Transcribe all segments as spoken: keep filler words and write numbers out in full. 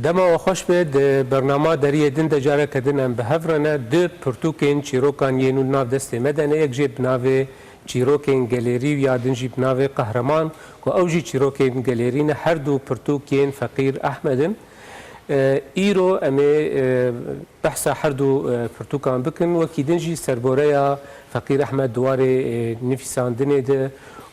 Dema we xweş be, di bernama Deriyê Din de careke din em bi hev re ne. Du pirtûkên çîrokan yên nû nav destê me de ne, yek jê bi navê Çîrokên Gelêrî û ya din jî bi navê Qehreman, ku ew jî çîrokên gelêrî ne, her du pirtûk yên Feqîr Ehmed in. E, îro em ê, e, behsa her du, e, pirtûkan bikin. Wekî din jî serboreya Feqîr Ehmed di warê, e, nivîsandinê de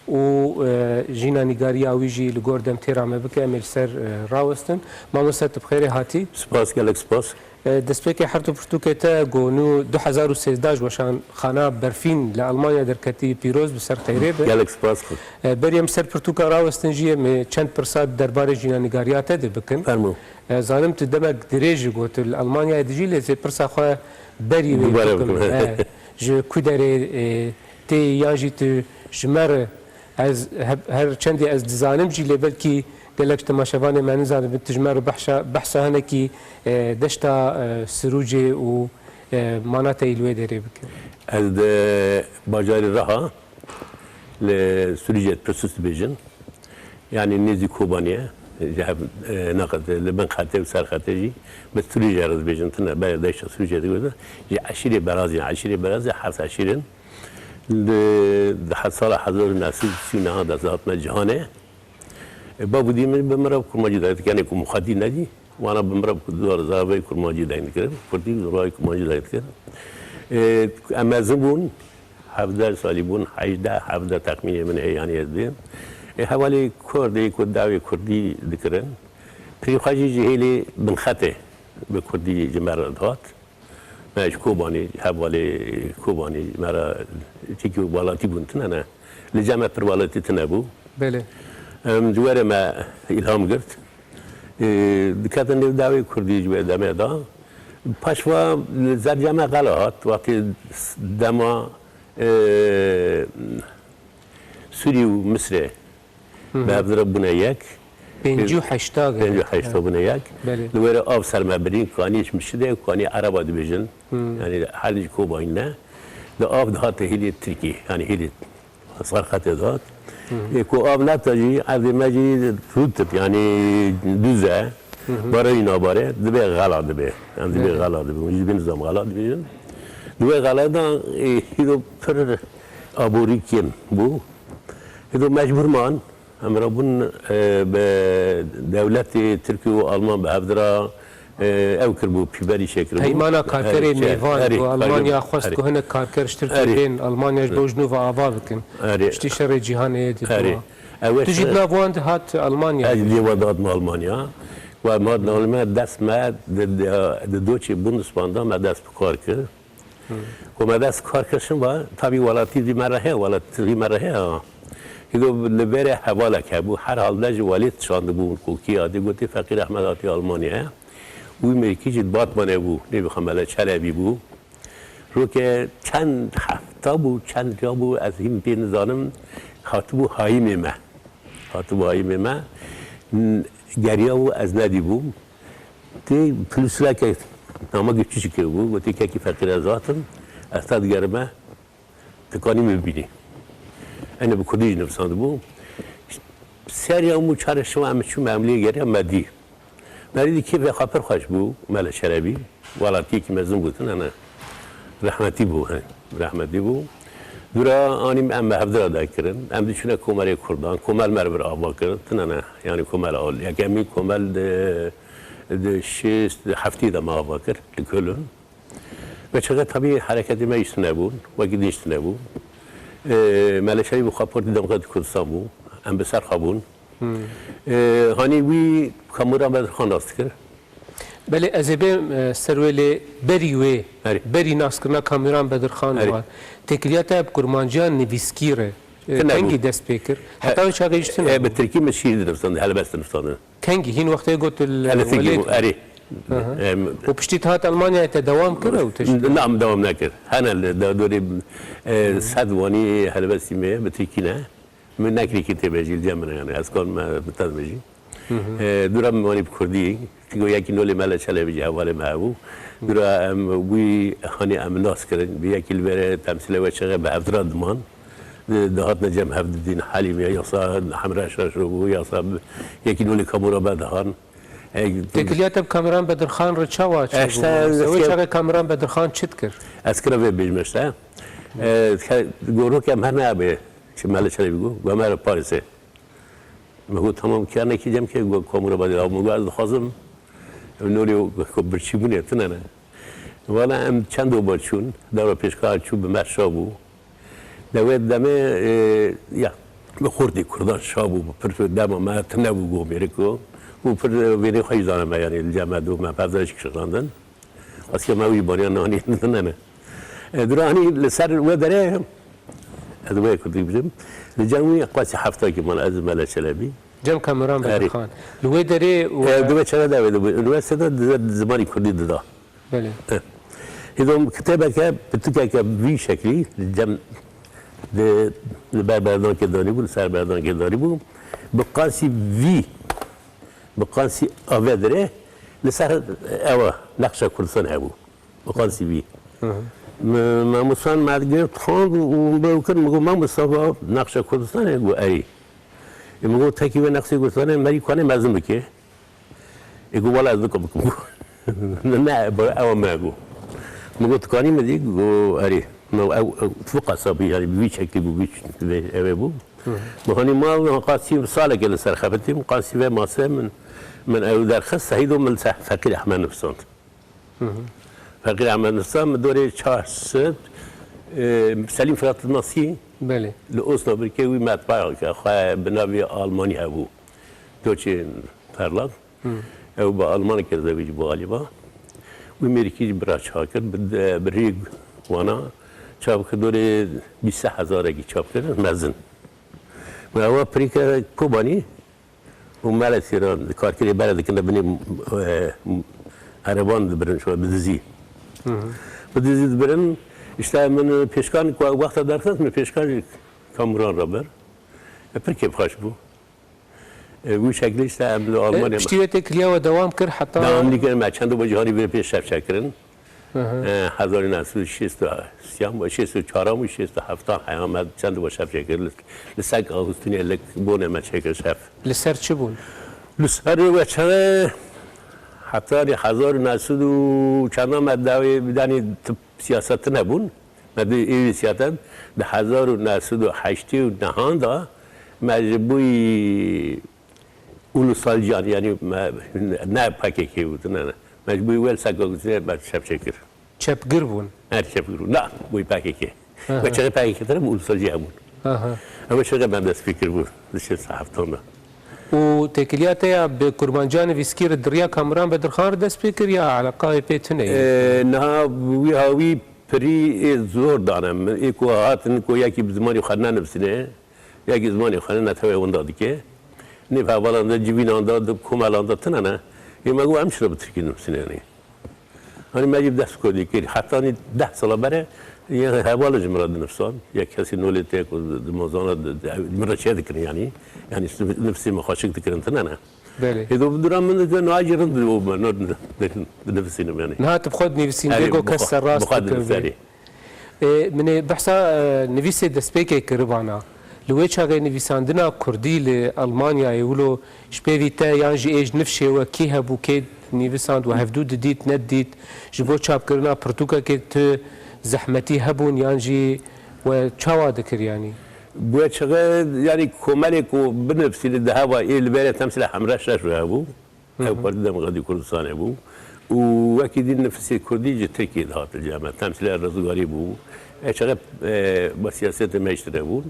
û, e, jîna nîgariya wî jî li gor dem têra me bike, em ê li ser, e, rawestin. Mamoste, tu bi xêrê hatî. Spas, gelek spas. E, destpêkê her du pirtûkê te ku nû du hezar û sêzdeh ji weşanxana Berfîn li Almanya derketî, pîroz bi, ser xêrê be. Gelek spas xwe. E, berî em ser pirtûka rawestin jî em ê çend pirsa derbarê jîna nîgariya te de bikin. Fermo. E, zanim tu demek dirêj jî got, tu li Almanyayê dijî, lê ez ê pirsa xwe berî wê Dubare bikim. Bikim, he. He, ji ku derê, e, tê, yan jî tu ji me re, ez he-, her çendê ez dizanim jî, lê belkî gelek ji temaşevanê me nizanibin, tu ji me re behşa-, behsa hinekî, e, deşta, e, Sirûcê û, e, mana te yî li wê derê bike. Ez di bajarê Reha, li Sûrî jî Pirsûs dibêjin. Yanî nêzî Kobanê ye. Ji hev, e, naqet, li bin xetê û ser xetê jî bi Sûrî jî re dibêjin. Tine ber deşta Sûrî jî digotin. Ji eşîrê Berazê, eşîrê Berazê heft eşîr in. Di, di hezar, hezar û neh sed û sî û neh de hatime cîhanê. E, bav û dî min bi min re kurmancî dayîn dikir, yanî ku min xwedî nedî, wana bi min re bi zor zarveyê kurmancî dayîn dikir, kurdî zarveyê kurmancî dayîn dikir. E, em mezin bûn, hevdeh salî bûn, hejdeh, hevdeh texmînê min heye, yanî ez dibêm. E, hevalê kurdê ku dawê kurdî dikirin, pirî xwe jî ji hêlê Binxetê bi kurdî ji me re dihat. Me ji Kobanê, hevalê Kobanê me re çekî welatî bûn, tune ne. Li cem me pir welatî tune bû. Belê. Em, ji we re me îlham girt. E, diketin nêv dawê kurdî ji wê demê de. Paşva li ser cem me xela hat, wextê dema, e, Sûrî û Misrê Hı hı. bi hev re bûne yek. Pêncî û heşta gerek. Pêncî û heşta bûne yek. Belê. Li wê re av ser me birîn, kanî ji Mişidê, kanî Ereba dibêjin. Hı. Yanî her ji Kobanê ne. Li av dihate hêlê Tirkî, yanî hêlê Sarxetê dihat. Hı hı. Ê ku av neta jî, erdê me jî rûtib, yanî duz e. Hı hı. Barayî nabare, dibe xela dibe. Yanî dibe Evet. xela dibe. Ji bin zam xela dibêjin. Di wê xela de, ê, hîro pir aborî kêm bû. Hîro mecbûr man. Em rabûn, e, bi dewletê Tirkî û Alman bi hev dira, e, ew kiribû, pîberî çêkiribû. Peymana karkerê Erê, mêvan erê, ku Almanya erê, xwest erê. ku hinek karker ji Tirkiyê Erê. bên Almanya ji bo ji nû ve ava bikin. Erê. Piştî şerê cîhanê yê Erê. didû. Ew ê Tu jî şerê di nav wan de hat Almanya. Ez dê wan de hatim Almanya. Ku em hatin Almanya, dest me di, di, di doçê Bundesbahn de me dest bi kar kir. Ku me dest kar kir şin ve, tabî welatî vî me re heye, welatî vî me re heye ha. Hîdo li vêrê hevalek hebû, her hal de ji welêt şandibû, ku kî hatî gotî Feqîr Ehmed hatî Almanyayê. Wî mêrkî jî di Batmanê bû, nêvî xwe Mele Çelebî bû. Roke çend hefta bû, çend riya bû, ez hîn pê nizanim, hatibû hayîmê me. Hatibû hayîmê me, n-, geriya bû, ez nedîbûm. Tê pilisreke namekî çiçikê bû, gotê, "Kekî Feqîr, ez hatim, ez te digerime, tu kanî min bibînî." Ene bi kurdî jî nivîsandibû. Seriya hemû çar şevan em çûme, em lê geriya me dî. Merî dî kêfê xwe pir xweş bû, Mele Çelebî, welatiyekî mezin bû, tune ne. Rehmetî bû, he. Rehmetî bû. Dûra anî em bi hevdira dakirin. Em diçûne komelê Kurdan. Komel me re bir ava kir. Tune ne. Yanî komel al. Yekemîn komel di, di şêst, di heftê de me ava kir. Li Köln. Ve çaxê tabî hereketê me îştine bûn. Wekî din îştine bû. Ee, Mele Çelebî bi xwe Partî Demokratîk Kurdistan bû. Em bi ser xwe bûn. Hmm. Ee, hanî wî Kamûra Bedirxan nas dikir. Belê, ez ê bêm, e, ser wê lê berî wê, Erê. berî naskirina Kamûran Bedirxan Erê. wan, têkiliya te bi kurmanciya nivîskî re, e, Tine kengî bû. dest pê kir? He, Heta wê çaxê jî tine e, bû. Bi tirkî min şîîr dinivîsandin, helbest dinivîsandin. Kengî, hîn wextê got li Hele tirkî welêt. bû, erê. Aha. Em, Û piştî te hat Almanyayê te dewam kir ew tişt? Na, em dewam nekir. Hene li de-, dorê, e, sed wanî helbestî me bi tirkî ne. Min nekirî kî tê bêjî, li cem min e, yanî ez karim me bi te dibêjî. Hı hı. E, dûra min wanî bi kurdî, çiko yekî nolê Mele Çelebî jî hevalê me hebû. Dûra em wî hanî em nas kirin, bi yekî li vêrê temsîlê wê çaxê bi hevdira diman. Di, dihatine cem hev didîn, Helîm ya, yasa Hemra Şaşo bû, yasa bi-, yekî nolê Kamûra Bedirxan. Têkiliya te bi Kamuran Bedirxan re çawa çêbû? Eşte, Wê çaxê Kamuran Bedirxan çi dikir? Ez kira vê bêjim eşte. E, ke-, go rokê em her neabê, çi Mele Çelebî go, go me re Parîsê. Me got, "Tamam, kernekî cem ke," go, "Komura Bedirxan." Me got, "Ez dixwazim." Ew norê ku birçîbûnê tune ne. Wala em çend oba çûn, dewra pêşka çû bi me şa bû. Di wê demê, e, ya, bi xortî Kurdan şa bû, bi pir dema me tune bû, go mêrik o. Û pir vênê xwe jî zane me, yanî li cem me dû me pevda jî kişandin. Aske me wî bariya nanî ne ne. E, dura hanî li ser wê derê, ez wê kurdî bijim, li cem wî qasî hefta kî man ez Mele Çelebî. Cem Kamuran Erê. Bedirxan. Li wê derê û E, di wê çere de wê de bû. Üniversitede di, di zimanî kurdî dida. Belê. Eh. Hêdom kitêbeke, pitikeke vî şeklî, li cem, li, li ber berdankê danî bû, li ser berdankê danî bû. Bi qasî vî, bi qasî avê dirê, li ser ewa, nexşa Kurdistan hebû. Bi qasî vî. Hı hı. Me, mamosta me girt xwend û, û me kir, me got, "Mamosta, va nexşa Kurdistanê?" Got, "Erê." Ê, me got, "Tekî vê nexşê Kurdistanê merî kanê mezin bike." Ê, got, "Wela ez nikim bikim." Ne, ewa me got. Me got, "Dikanî min dî?" Got, "Erê." Me ew, ew, tu qasabî, yani, bi vî şeklî bû, vî vê, ew ê bû. Hı hı. Me hanî mal, qasî saleke li ser xebitîm, qasî vê mase min, min ew derxist, Sehîdo min li ser Feqîr Ehmed nivîsand. Hı hı. Feqîr Ehmed nivîsand, min dorê çar sed, e, Selîm Firat nasî? Belê. Li Osnabirkê wî metbeyeke xwe bi navê Almanî hebû. Deutsche Verlag. Hı. Ew bi Almanekê zewicî bû galiba. Wî mêrikî jî bira çap kir, bi, bi rêk wana çap kir, dorê bîst hezarekî çap kir, mezin. Û ewa pirîke Kobanî û Mele Sêran, karkerê bere dikin de binê, e, ereban dibirin, şo bi dizî. Hı hı. Bi dizî dibirin, işte min pêşkan ku wexta derxist, min pêşkan jî Kamuran re bir. E, pir kêfxweş bû. E, wî şeklî işte em li E, Almanya piştî wê têkiliya we dewam kir heta Dewam dikir, me çend û cihadî vê pê şevçe kirin. Hı hı. E, hezar û neh sed û şêst û sê, şêst û çar û şêst û heft heya me çend û şevçe kir. Li, li Sek Agustinê, li Bonê me çêkir şev. Li ser çi bûn? Li ser we çere heta hezar û neh sed û çanda me dawê bidanî tip siyaset nebûn. Me di êvî siyaset di hezar û neh sed û heştê û nehan da me ji bo ulusalciyan, yanî me, ne P K K bû, ne, ne. Me ji bo wel seka gotine me şevçe kir. Çepgir bûn? Her çepgir bûn. Na, bo P K K. Aha. Me çaxê P K K tere bû, ulusalcî hebûn. Aha. Ew çaxê me dest pê kir bû, di şêst û heftan de. Û têkiliya te ya bi Kurmanciya Nivîskî re di riya Kamuran Bedirxan re dest pê kir ya eleqa wê pê tune ye? Ee, niha wî hawî pirî ê zor dane min. Ê ku hatin ku yekî bi zimanê xwe nenivîsine, yekî zimanê xwe netewê winda dike. Nêv hevalan de, civînan de, di komelan de tune ne. Ê me got em çira bi tirkî nivîsine yanî. Hanî me jî bi dest kurdî kir. Hetanî deh sala bere yê hevalê ji min re dinivsan. Ya kesî nolê tê ku di mozana di, di, min re çê dikirin yanî. Yanî nifsê min xweşik dikirin tune ne. Belê. Ê do bi dura min dike, no, acî rind û me, no, dinivîsînim yanî. Niha tu bi xwe dinivîsîn, Erê, dê go bi kes xwe, serrast bi xwe bikin dinivîsî, vê. Erê. Ê, min ê behsa, e, nivîsê destpêkê kiribana. Li wê çaxê nivîsandina kurdî li Almanyayê wilo ji pêvî te yan jî ê ji nifşê we kî hebû, kê nivîsand we hevdû didît, nedidît, ji bo çapkirina pirtûkekê tu zehmetî hebûn yan jî we çawa dikir yanî? Bi wê çaxê, yanî komelê ku binivîsîne di heva ê li vêrê temsîle hemre şeş hebû. Hı hı. Ew Partî Demokratîk Kurdistanê bû. Û wekî din nifisê kurdî ji Tirkiyê dihat li cem me. Temsîlê Rizgarî bû. E, çaxê, e, bi siyasetê me ji tune bûn.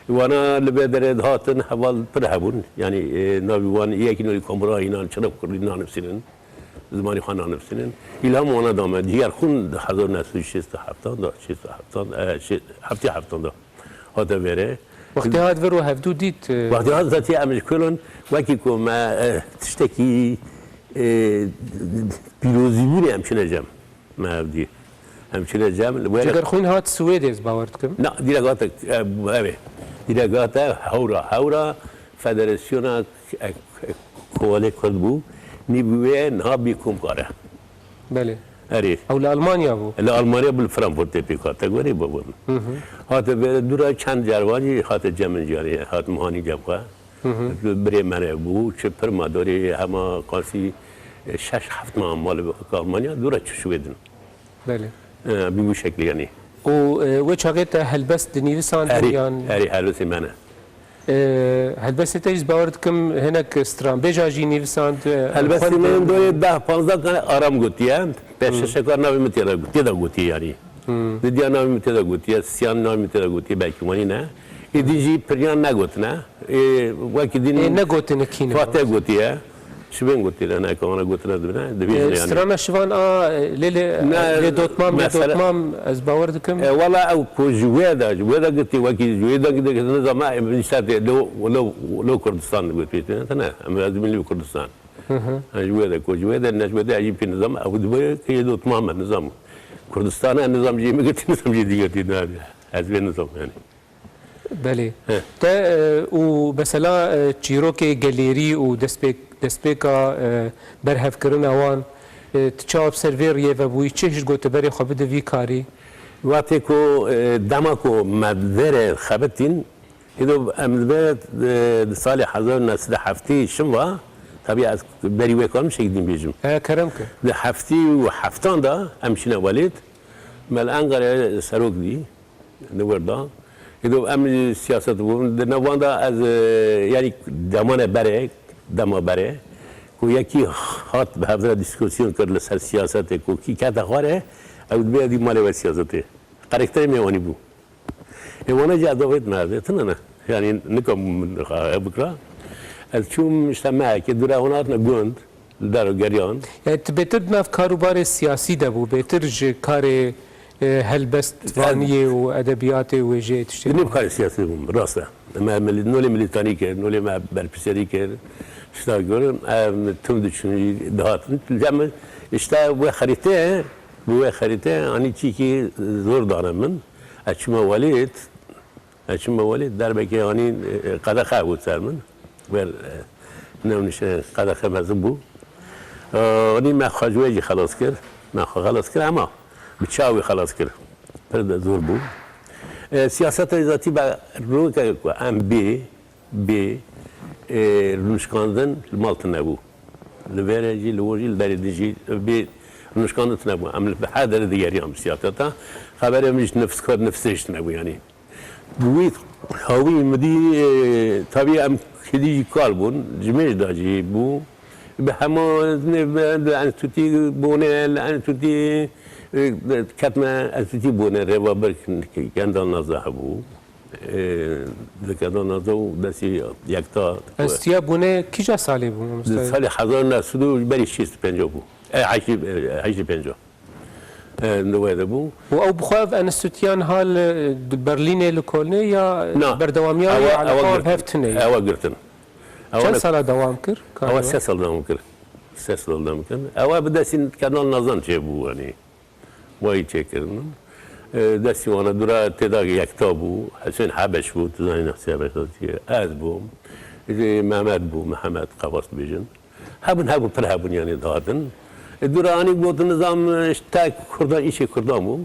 Wana li vê derê dihatin, heval pir hebûn. Yanî, e, navî wan yekî nûrî komra înan çira kurdî nanivîsînin. Zimanê xwe nanivîsînin. Îlham wana da me. Diger xwîn di hezar neh sed û şêst û heftan da, şêst û heftan, e, şê-, heftê heftan da. Hate vêrê. Wextê hat vir û hevdû dît, e, Wextê hat zatî em ji Köln wekî ku me, e, tiştekî, e, pîrozîbûnê em çine cem. Me hevdî. Em çine cem. Li were Cigerxwîn hat Swêdê, ez bawer dikim. Na, direk hate, e, ev ê. Direk hate hewra. Hewra Federasyona, e, e, Kovalê Kurd bû. Nî bi wê niha bî komkar e. Belê. Erê. Ew li Almanya bû? Li Almanya bû, li Frankfurtê pêk hate, gorî bû. Hı hı. Hate vê dûra çend car van jî hate cem min jî, yanî hat mihanî cem xwe. Birê me ne bû, çi pir ma dorê hema qasî şeş heft ma mal Almanya, dûra çi şûê din. Belê. E, bi bu şeklî yanî. Û, e, wê çaxê te helbest dinivîsandin Erê, yan? Erê, helbestê me ne. E, helbestê te jî bawer dikim hinek stranbêja jî nivîsand, e, Helbestê xwendin. Min dorê deh panzdeh tane aram gotiye. Pêş Hmm. şeşekar navê min tê de, tê de gotiye yanî. Hmm. Didiya navê min tê de gotiye, Siyan navê min tê de gotiye, belkî wanî ne. Êdî jî piriyan negotine. Ê, wekî din Ê, negotine kî ne? Fatih gotiye. Şibên gotiye, ne, ka wana gotine dibine, dibêjin E, yanî. Strana şivan a, e, lê, lê, Ne, lê dotmam, lê mesela dotmam, ez bawer dikim. E, wala ew ku ji wê de, ji wê de gotî, wekî ji wê de gotî, nizam, e, min îşte tê, lo, lo, lo Kurdistan gotî, ne, ne, em lazim li Kurdistan. Hı hı. E, ji wê de, ku ji wê de, ne ji wê de, ez jî pê nizam, ew dibe ke yê dotmam e, nizam. Kurdistan e, nizam jê min gotî, nizam jê dî gotî, ne, ez vê nizam yanî. Belê. He. Te, e, û mesela, e, çîrokê gelêrî û destpêk-, destpêka, e, berhevkirina wan, e, tu çawa bi ser vê riyê ve bûyî? Çi hişt got tu berê xwe bide vî karî? Wextê ku, e, dema ku me vêrê xebitîn, îdo em li vê, e, di salê hezar û neh sed û heftê şim va, tabî ez berî wê karim şekî din bêjim. He, kerem ke. Di heftê û heftan de em çîne welêt, me li Enqereyê serok dî. Li wir da. Îdo em siyaset bûn. Di nav wan de ez, e, yanî demane berê, dema berê, ku yekî hat bi hev re dîskûsyon kir li ser siyasetê, ku kî kete xwarê, ew dibê dî malê we siyasetê. Karakterê me wanî bû. Ê wana jî ez davêt me, ez ê tune ne. Yanî nikom min ev bikira. Ez çûm işte mehekê dûre hûn hatine gund. Li dar û geriyan. Yani tu bêtir di nav karûbarê siyasî de bû, bêtir ji karê, e, helbestvaniyê û edebiyatê û wêjeyê tiştê. Di nêv karê siyasî bûm, rast e. Me mili-, nolê milîtanî kir, nolê me berpirsiyarî kir. Şta gor, em tim diçûn dihatin. Lê min işte wê xerîtê, bi wê xerîtê, anî çîkî zor dane min. Ez çûme welêt, Ez çûme welê, derbekê anî, e, qedexe bû ser min. Wer, e, newniş, e, qedexe mezin bû. E, anî me xwe ji wê jî xelas kir. Me xwe xelas kir, ema bi çawa wî xelas kir? Pir de zor bû. E, siyaseta zatî be roke ku em bê, bê, e, rûnişkandin li mal tune bû. Li vêrê jî, li wir jî, li derê din jî bê rûnişkandin tune bû. Em li her derê digeriyan bi siyaseta. Xeberê min ji nifskar, nifsê jî tune bû yanî. Wî hawî min dî, e, tabî em xwedî jî kal bûn, ji mêj de jî bû. Bi hema ne, bi, bi enstîtûyî bûne, li enstîtûyî, e, ketme enstîtûyî bûne, Rêvebir Kendal Naza hebû. E, li Kendal Naza û destî yekta. Enstîtûya bûne kîja salê bû, mamoste? Di salê hezar neh sed û berî şêst û pênc bû. E, heştê, e, heştê pênc. E, li wê de bû. Û ew bi xwe ev enstîtuyan ha li, di Berlînê li Kolnê ya Na, berdewamiya ewa, wê ewa eleqan girtin. Hev tune ye? Ewa girtin. Ewa Çend ne- sala dewam kir? Ewa Karê sê we? sal dewam kir. Sê sal dewam kir. Ewa bi destî Kendal Nazan çêbû, yanî. Wayî çêkirin. E, destî wana dûra têda yekta bû. Husên Hebeş bû, tu zanî Husên Hebeş çi ye. Ez bûm. Ê, Mehmet bû, Mihemed Qafas dibêjin. Hebûn, hebûn, pir hebûn, yanî dihatin. E, dûra anî gotin, nizam, işte Kurdan, îşê Kurdan bû.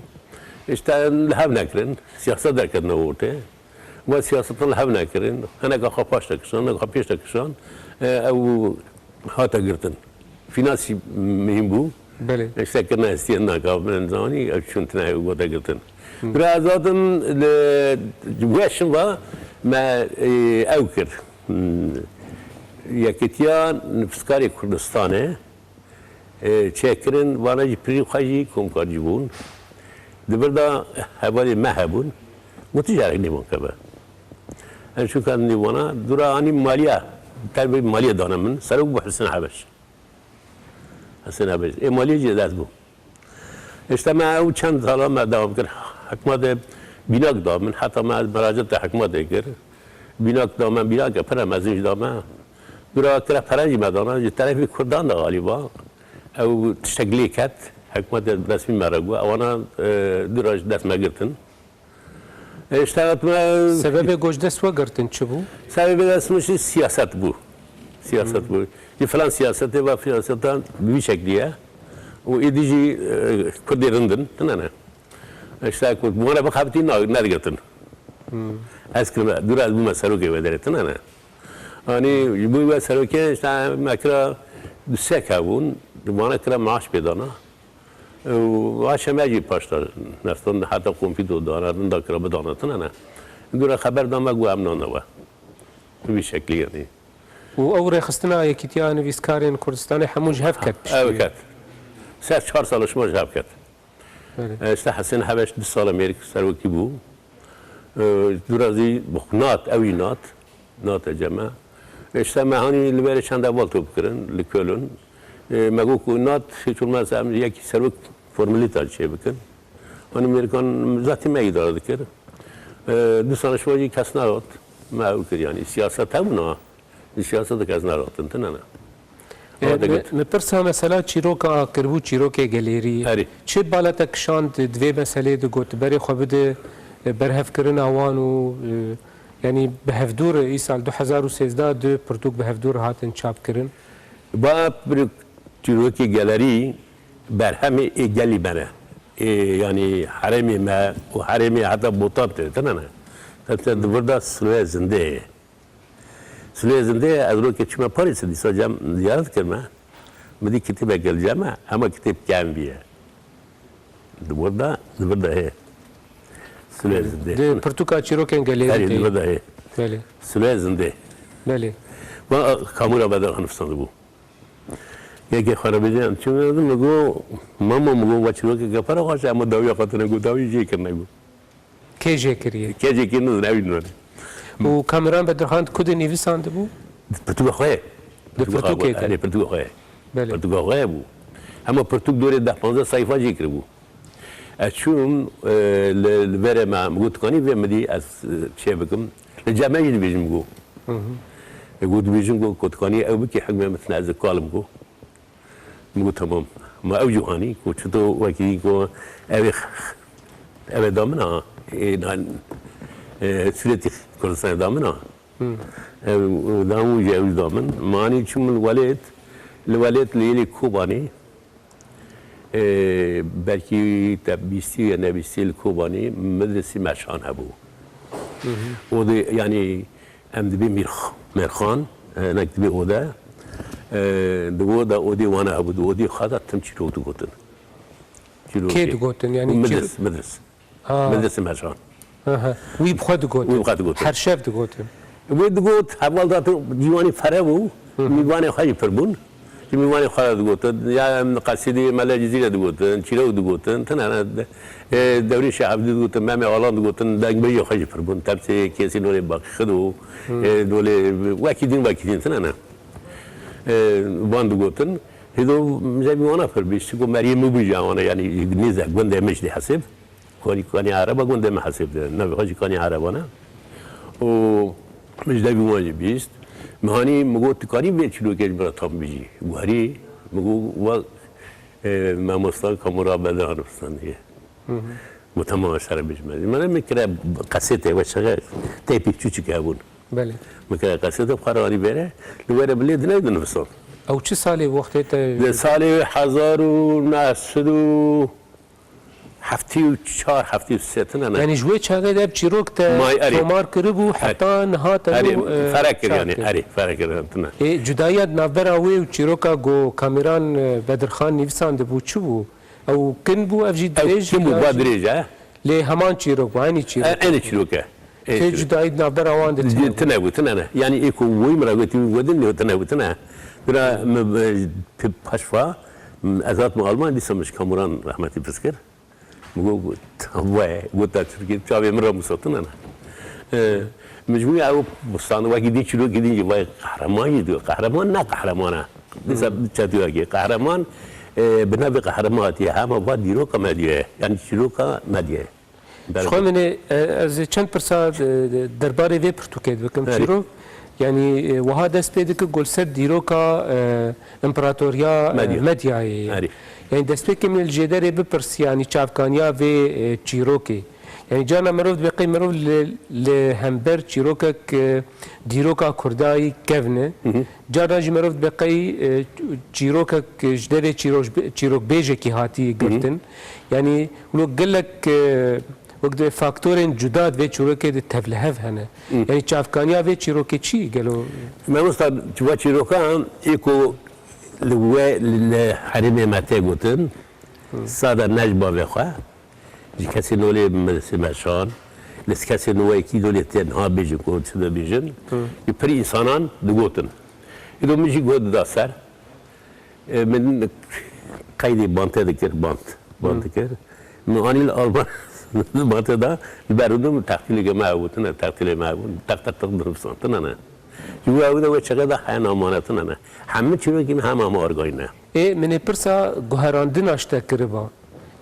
İşte li hev nekirin, siyaset derketine ortê. Ve siyasetan li hev nekirin. Hineka xwe paş de kişan, hineka xwe pêş de kişan. E, ew hate girtin. Fînans jî muhîm bû. Belê. İşte kirine hestiye naka, ben zanî, ew çûn tine ew gote girtin. Hı. Biraz zaten li, wê şiva me, e, ew kir. Hmm. Yekîtiya Nifskarê Kurdistanê, e, çêkirin, vana jî pirî xwe jî komkarcî bûn. Di vir de hevalê me hebûn. Gotin, jarek nêvan keve. Em çûkan nêvana, dûra anî maliye, terbê maliye dane min. Serok bû Husên Hebeş. Husên Hebeş. Ê maliyê jî dest bû. İşte me ew çend sala me dewam kir. Hikûmetê bînak da min, heta me meraceta hikûmetê kir. Bînak da me, bînake pir e mezin jî da me. Dûra kire pere jî me dana, ji terefî Kurdan de galiba. Ew tiştek lê ket, hikûmetê resmî me re got. Ewana, e, dûra ji dest me girtin. E, işte hatime Sebebê ku ji dest we girtin çi bû? Sebebê dest min jî siyaset bû. Siyaset Hmm. bû. Ji filan siyasetê ve siyaseta bi vî şeklî ye. Û êdî jî, e, Kurdê rind in, tune ne. İşte ku bi wan re bixebitî, na-, nedigirtin. Hmm. Ez kirime, dûra ez bûme serokê wê derê, tune ne. Yanî ji bo we serokê işte me kira du sek hebûn, di vana kira maaş pê dana. Û aşe me jî paşta nestan heta kompîto dana, rinda kira bidana tine ne. Dûra xeber da me got em nane we. Bi vî şeklî yanî. Û ew rêxistina Yekîtiya Nivîskarên Kurdistanê hemû ji hev ket piştî. Ew ket. Ser çar sala şima ji hev ket. Belê. E, işte Hesên Hebeş du sala mêrik serwekî bû. E, dûra zî nat, ew jî nat. Nate ceme. E, işte me hanî li berê çend heval top kirin, li Köln. E, me got ku nat, hiç olmazsa em yekî serwek formalîta çê bikin. Hanî mêrikan zatî me îdare dikir. E, du sala şima jî kes nehat. Me ew kir yanî. Siyaset hebûna. Siyaseta kes neratin, tine ne. E, Ama mi, dikit. mi pirsa mesela çîroka kiribû, çîrokê gelêrî. Erê. Çi balete kişand di vê meselê de got, berê xwe bide, e, berhevkirina wan û, e, yanî bi hevdûr îsal du hezar û sêzdeh du pirtûk bi hevdûr hatin çapkirin. Ba pirtûk çîrokê gelerî berhemê ê gelî me ne. Ê, yanî herêmê me û herêmê heta Botan tê, tine ne. Heta di vir de Siloya Zindê ye. Silê zindê ez rokê çime Parîsê dîsa cem ziyaret kirme. Min dî kitêbek gel ceme, hema kitêb kevn bîye. Di wir de, di vir de hê. Silê zindê. Di pirtûka çîrokên gelêrî Erê, tê. di vir de hê. Belê. Silê zindê. Belê. Ma kamûra beder hanifstan bû. Yekê xwe re bêje, em çi min go, mama min go, va çîrokeke pere xweş e, ema dawiya xwe tine go, dawî jê kirine go. Kê jê kiriye? Kê jê kiriye, nizin, ew nizin. Û Kamuran Bedirxan di ku de nivîsandibû? Di pirtûka xwe ye. Di pirtûkê de? Erê, pirtûka xwe ye. Belê. Pirtûka xwe ye bû. Hema pirtûk dorê deh panzdeh seyfa jê kiribû. Ez çûm, e, li, li verê me, min got, "Kanî vê min dî ez, e, çê bikim." Li cem me jî dibêjim, min got. Hı hı. E, got, dibêjim, got, "Ku tu kanî ew bikî, hikmê min tine ez ê kalim," got. Min got, "Tamam." Ma ew jî hanî, ku çito wekî ku ev ê, ev ê da min a, ê, na, e, Sûretî Kurdistanê da min a. Hı. Ev, da min jî ew jî da min. Ma hanî çûm li welêt, li welêt li êlê Kobanê, e, belkî te bîstî ya nebîstî li Kobanê medresî meşan hebû. Hı hı. O de, yanî, Em dibê Mîrx-, Mêrxan, e, nek dibê ode. E, di oda odê wana hebû, di odê xwe de tim çîrok digotin. Çîrokê. Kê digotin? Yanî Midris, çîr- Midris. Ha. Midris Mêrxan. Aha. Wî bi xwe digotin. Wî bi xwe digotin. Her şev digotin. Wê digot, heval datin, dîwanê fere bû, Hı hı. mîvanê xwe jî pir bûn. Ji mîvanê xwe re digotin, ya em qesidî Mele Cizîre digotin, çîrok digotin, tine ne, e, Dewrîn Şêh Evdî digotin, Memê Alan digotin, dengbêjê xwe jî pir bûn. Tepsê Kêsî Nûrê Baqî Xido, Hmm. e, dolê wekî din, wekî din, tine ne. E, van digotin. Hêdo min jî wana pir bîst, çiko meriyê min bû jî wana, yanî nêze gundê min jî hesib. Kanî, Kanî Ereba gundê me hesib de. Navê xwe jî Kanî Ereba ne. Û min ji devî wan jî bîst. Min hanî min got, "Tu kanî vê çîrokê ji min re tam bijî?" Guherî, min got, "Wa, e, mamosta Kamûra Bedirhan Fistandiye." Hı hı. Min temam ez şere bijime. Min min kire qesêtê we çaxe teypî çûçik hebûn. Belê. Min kire qesêtê xwe re anî vere. Li were bilê dinê dinivîsan. Ew çi salê wextê te Di salê hezar û neh sed û heftê û çar, heftê û sê tine ne? Yanî ji wê çaxê de ev çîrok te May, erê. tomar kiribû, Erê. heta niha te Erê, nû, e, fere kir çap yanî, kir. erê, fere kir, tine. Ê, cudayiya di navbera wê û çîroka ku Kamîran, e, Bedirxan nivîsandibû çi bû? Ew kin bû, ev jî Ew dirêj kin bû, ya ba jî dirêj e. Lê heman çîrok bû, eynî çîrok. E, eynî çîrok e. Ê, Tê çîrok. cudayî di navbera wan de tine bû. Tine bû, tine ne. Yanî ê ku wî min re gotî, wî godin lê tine bû, tine. Bira min, e, paşva, m, ez hatim Alman, dîsa min ji Kamûran rehmetî pirs kir. Min got, got, "Vay," got, "te Tirkî çavê min re musatine ne." E, min ji wî ew mustan wekî din çîrokî din jî vay qehreman jî diyor. Qehreman ne qehreman e. Dîsa Hmm. çetûyakê. Qehreman, e, bi navê qehreman hatiye. Hema va dîroka me diye. Yanî çîroka me diye. Ji xwe min ê, e, ez ê çend pirsa, e, derbarê vê pirtûkê dibikim. Erê. Çîrok, yanî, e, wiha dest pê dike ku li ser dîroka, e, împeratoriya, e, Medya. Medyayê ye. Erê. Yanî destpêkê min ê li jêderê bipirs, yanî çavkaniya vê, e, çîrokê. Yanî carna mirov dibê qey mirov li, li hember çîrokek, e, dîroka kurdayî kevn e. Hı hı. Carna jî mirov dibê qey, e, çîrokek ji derê çîroj-, çîrokbêjekî hatî Hı hı. girtin. Yanî wilo gelek, e, Wek di faktorên cuda di vê çîrokê de tevlihev hene. Yanî çavkaniya vê çîrokê çi gelo? Mamosta, va çîroka ê ku li we, li herêmê me tê gotin, sada ne ji bavê xwe, ji kesên olê me, meşan, li kesên wekî dolê tê niha bêjin ku çi dibêjin, ji pirî însanan digotin. Îro min jî got dida ser, E, min qeydê bante dikir, bant, bant dikir. Min anî li Alman bante da, li ber min textîleke me hebû, tine textîlê me hebû, teq, teq, teq dinivîsandine ne. Ji wê ew de wê çaxê de heye namanetin ne. Hemî çîrokên me hema me argayî ne. Ê, min ê pirsa guherandina ji te kiriba.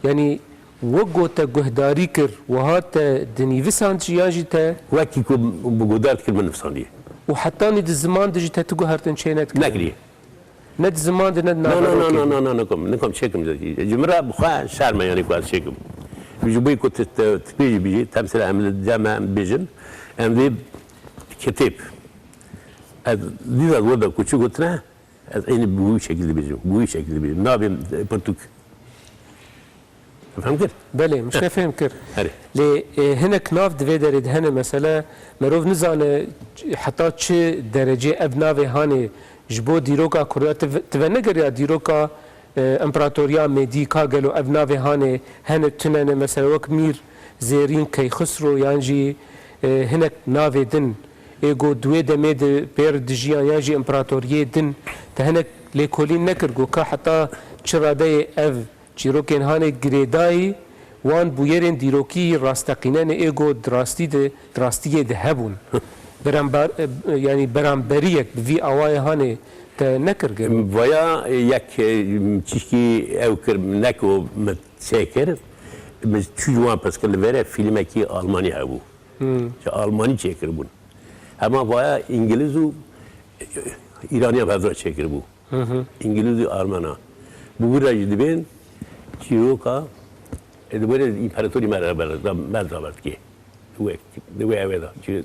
Yanî, wek ku te guhdarî kir, wiha te dinivîsand jî yan jî te Wekî ku bi guhdar dikir min nivîsandiye. Û hetanî di ziman de jî te tu guhertin çê nedikir? Nekiriye. Ne di ziman de, ne di Na, na, na, naverokê na, de. na, na, nikom, nikom çêkim. Ji min re bi xwe şerm e, yanî ku ez çêkim. Ji bo ku tu, tu, tu bêjî, bêjî, temsîle em li cem em bêjin, em dê kitêb. Ez dîsa wê de ku çi gotine, ez eynî bi wî şekil dibêjim, bi wî şekil dibêjim. Nabêm pirtûk. Fehm kir? Belê, min ji te fehm kir. Herê. Lê, e, hinek nav di vê derê de hene, mesele, merov nizane heta çi derecê ev navê hanê ji bo dîroka Kurda, tu ve-, tu venegeriya dîroka, e, Împaratoriya Mêdî, ka gelo ev navê hanê hene tune ne, mesele wek Mîr Zêrîn, Keyxisro yan jî, e, hinek navê din, ê go di wê demê de pêr dijiyan yan jî împaratoriyê din, te hinek lêkolîn nekir go ka heta çi radeyê ev çîrokên hanê girêdayî wan bûyerên dîrokî rasteqînenê ê go di rastî de, di rastiyê de hebûn. Beramber-, e, yanî beramberiyek bi vî awayê hanê te nekir gelo? Vaya yek, e, çişkî ew kir, ne ku min çêkir, min çû ji wan pirs kir, li vere fîlmekî Almanî hebû. Ji Almanî çêkiribûn. Hema vaya Îngiliz û, e, Îraniya bi hev re çêkiribû. Îngiliz û Armena. Bi wî re jî dibên çîroka, e, di wê de împaratorî me re ber-, me raber dikê. Di wê, di wê ewê de, çi,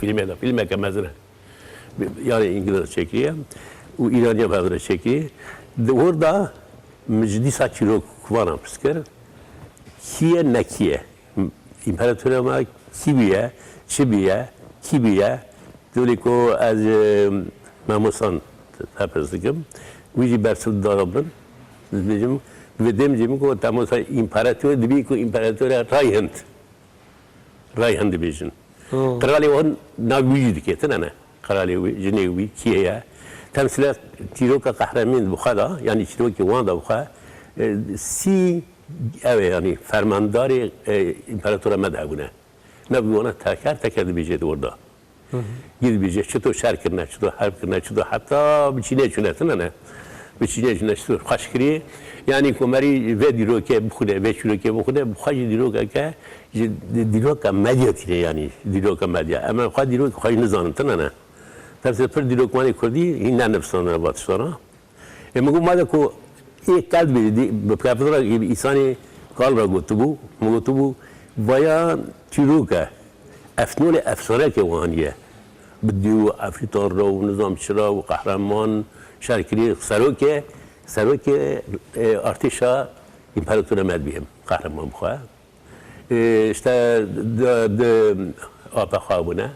fîlmê de, fîlmeke mezin e. Yanî Îngiliz çêkiriye û Îraniya bi hev re çêkiriye. Di wir de min ji dîsa çîrok vana pirs kir. Kî ye, ne kî ye? Împaratora me kî bûye, çi bûye, kî bûye? Dolê ku ez, e, mamostan tepirs dikim. Wî jî bersiv dida min. Dibêjim, vê dem jî min ku te mamosta împarator dibî ku împaratora Rayhind. Rayhan dibêjin. Hmm. Qiralê wan nav wî jî dike, tune ne? Qiralê wî, jinê wî kî ye? Temsîle çîroka qehreman bi xwe de, yanî çîrokê wan de bi xwe, e, sî ew ê, yanî fermandarê, e, împeratora me de hebûne. Nav wî wana teker teker dibêje di wir de. Hı hı. Gir dibêje, çito şer kirine, çito herb kirine, çito heta bi çînê çûne, tune ne? Bi çînê çûne, çito xweş kiriye. Yanî ku merî vê dîrokê bixwîne, vê çîrokê bixwîne, bi xwe jî dîrokeke, ji dî-, dîroka medya tîne, yanî dîroka medya. Em ê xwe dîrokê xwe jî nizanin, tune ne? Tersê pir dîrokvanê kurdî hîn nenivîsandine va tiştana. Ê, min got, madem ku ê qel dibêjî, dî-, bi pêfira însanê kal re gotibû, min gotibû, vaya çîroke, efnolê efsaneke wan ye. Bi dî û efrîtan re û nizam çira û qehreman şer kirî, serokê, serokê, e, artêşa împaratora me dibî, qehreman bi xwe. E, işte, di, di, ape xwe bûne.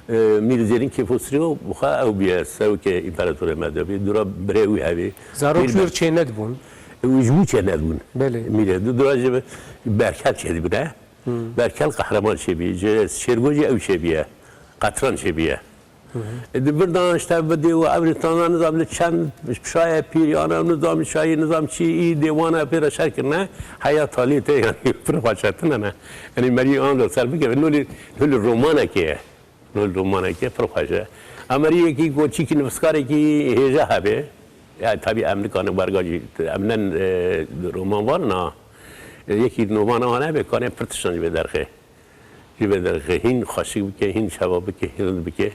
E, Mîr Zêrîn Kêfosrîyo, bi xwe ew bûye, serokê împaratorê me de bî. Dûra birê wî hebî. Zarok Mîr jûr Ber- çê nedibûn. Ew ji wî çê nedibûn. Belê. Mîrê. Du-, dûra ji Berkel çê dibûne. Hmm. Berkel qehreman çê bî. Ji Şêrgo jî ew çê bûye. Qetran çê bûye. Hı hı. E, di vir de işte bi dê û evrî tana nizam li çend şayê pîr, yana nizam şayê nizam çî î dêwana pê re şer kirine, heya talî tê, yanî pir xweş e, tune ne. Yanî merî an de ser bike, nolî, nolî romanekê ye. Nolî romanekê pir xweş e. Em merî yekî ku çîkî nivîskarekî hêja hebe. Ya tabî em nikane werga jî, em ne, e, roman var na. E, yekî romana wan hebe, kane pir tiştan ji vê derxe. Ji vê derxe hîn xweşik bike, hîn şeva bike, hîn rind bike.